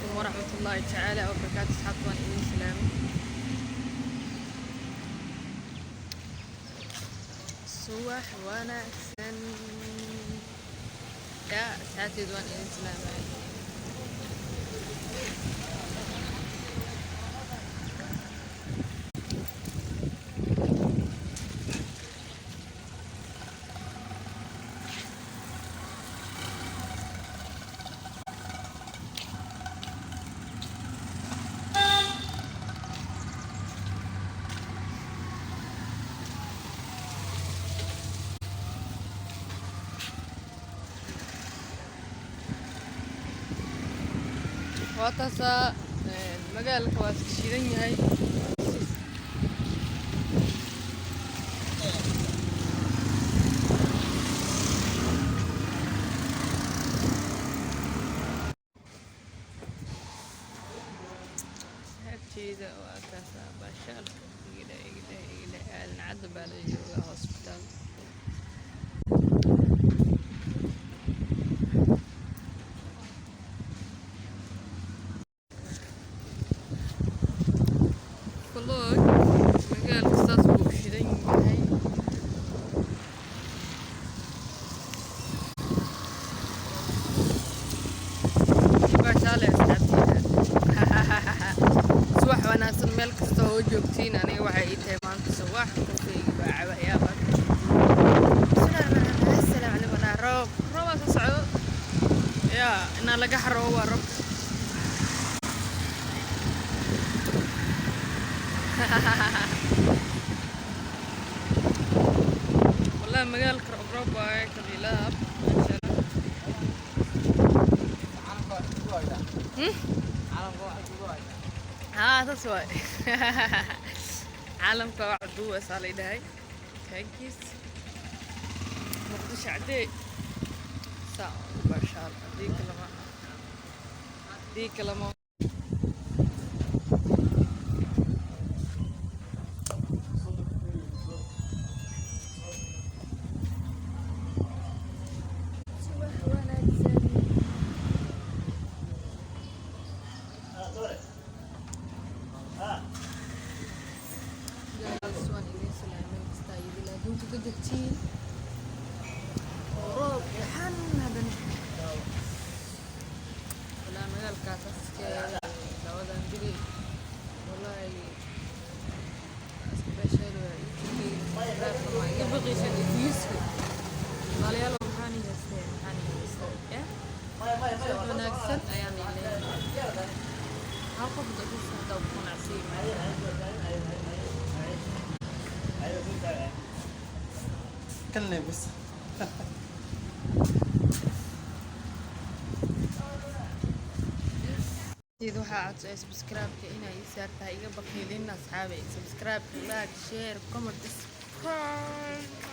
Calaykum waraxmatullaahi tacaala wabarakaatu. Asxaabta, waan idin salaamay. Subax wanaagsan yaa asxaabteed, waan idin salaamay. Waa taasaa, magaalka waa iska shidan yahay. Asxaabteyda, waa kaasaa baashaalka. Igidha igidha igidha, Aadan Cadde baa la joogaa, hospital. Vlog magaalka saas buu u shidan yahay. Baashaale asxaabteyda, subax wanaagsan meel kasta oo joogtiin. Aniga waxay ii tahay maanta subax, kafeyga baa cabayaa. Assalaamu calaykum. Anaa roob roobaa soo socdo yaa inaa laga xaroobo waa roobka. Wallahi magaalka roob roob waaye, kabilaab, maasha Allah. Haa, saas waay, caalamka wax duubaysaa lay dhahay. Taagiis Muqdisho cadee saa u baashaal. Haddii kalama, haddii kalama. Subax wanaagsan. Guys, waan idin salaamay kasta idil adduunka ka joogtiin. Oo roob dhaxan haddana. Walaa magaalkaas iska labadan beri, wallahi iska baashaal waa. YouTube ma iga baqaysan views-ka? Walaalayaal, maxaan ii haysteen? Maxaan ii haysteen? Ya subax wanaagsan ayaan idin leeyahay. Hal qof dadkiisa hadda ku qanacsan yahay. كلنا بس. Waxaa codsaday subscribe-ka inay ii saartahay, iga baqiilin asxaabay. Subscribe, like, share, comment, subscribe.